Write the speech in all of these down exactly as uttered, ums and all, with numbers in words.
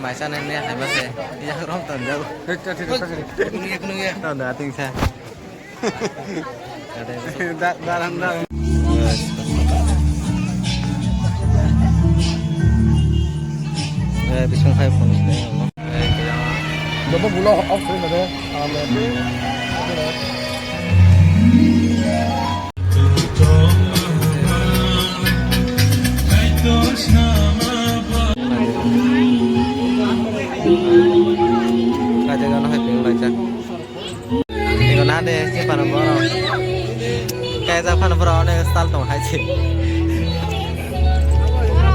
Maisa nai ne hai ma se. Yak rom ton jago. Thik, thik, thik, thik. Nungya, nungya. Ton da ting sa. Da, da, da, da. Eh, bising khai phone. Eh, kaya. Jobo bulo off soi na de. Amen. Kaje gano hai ping laijak. Ego na de si pano boro. Kaijak pano boro onek sal tong hai si.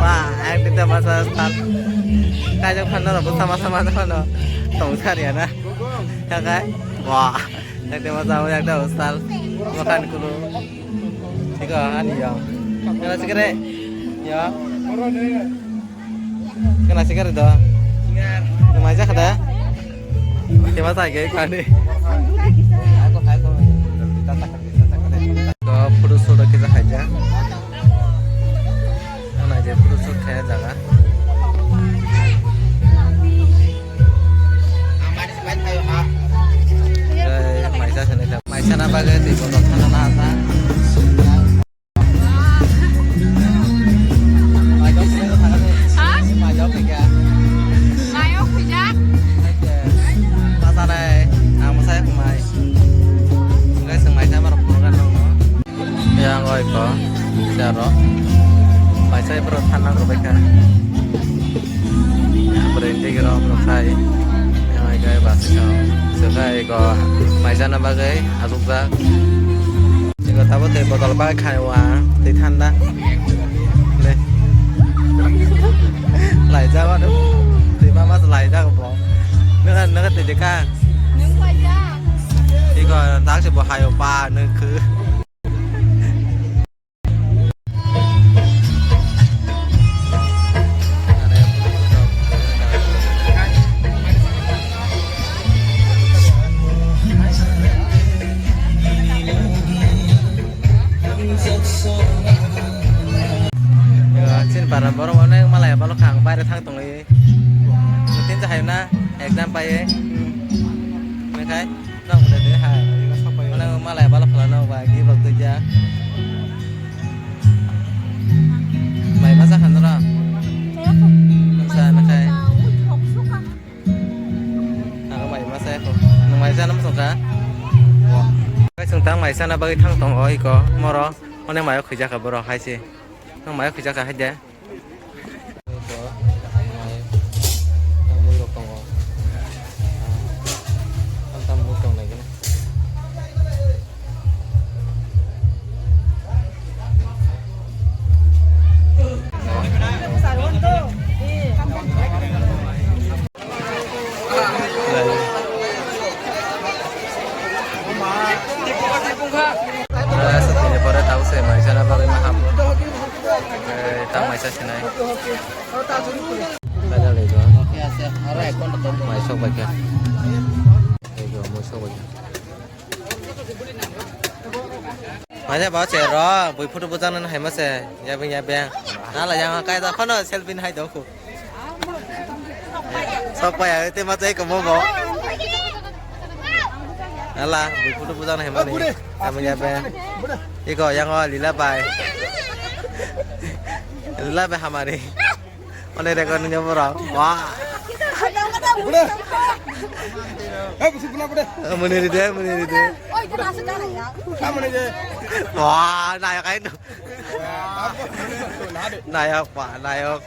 Ba, ek dita masa sal. Kaijak pano ro sama sama pano tong sar ya na. Ya kai. Wah. Ekdem masa mo ekdem hostel. Makan kulu. Iko ani yo. Kena sikere. Yo. Kena sikere do. Mai ja khada. Kema sa ge kani. Ko photo shoot ke ja khaja. Ana je photo shoot khe jaga. Maisa sene kha. Maisa na bagwi twi botol thana na asa. Ha? Maisa khe kha. Mayo khuja. Masa nai. Ang masa kumai. Guys, maisa mar program no. Yang oi ko, siaro. Maisa ipro thanna rwbaikha. Bwrwi tei rok rwkhai. Yang oi kai basi ka. Swkha iko maisa na bagwi asukjak. Iko tabo tei botol bai khai wa, tei thanda. Ne. Laijak ado. Tei mama laijak bo. Nang nang tei de ka. Nang laijak. Iko tak se bo hayo pa nang khu. Chini para borok onek malai balo kha ang baire thang tongwi. Tin cha hayna exam paye. Mekhai. Nang udah deh ha. Mana malai balo phala nang ba gi bak tuja. Mai masa khan ra. Masa na khai. Aku mai masa ko. Nang mai sana masa ka. Kai sung tang mai sana bagi thang tong oi ko moro. One mai khujaka boro hai se. Nang mai khujaka hai de. Tini pore tau se mai sana bagwi ma ham. Eh, tang mai sa sinai. Kada le go. Mai sok bai kha. Mai sok bai kha. Manya ba che ro, bui photo bujang nan hai ma se, ya beng ya beng. Ala yang kai da phano selfie hai do khu. Sok pa ya te ma chai ko mo bo. Ala bui photo bujang nan hai ma ni. Ya beng ya beng. Iko yang o lila bai. Lila bai hamari. Onek record ni borok. Wah. Bude. Eh, busi pula bude. Muni ride, muni ride. Oi, kena sekarang ya. Kamu ni je. Wah, nayak ayo. Nayak, Pak, nayak.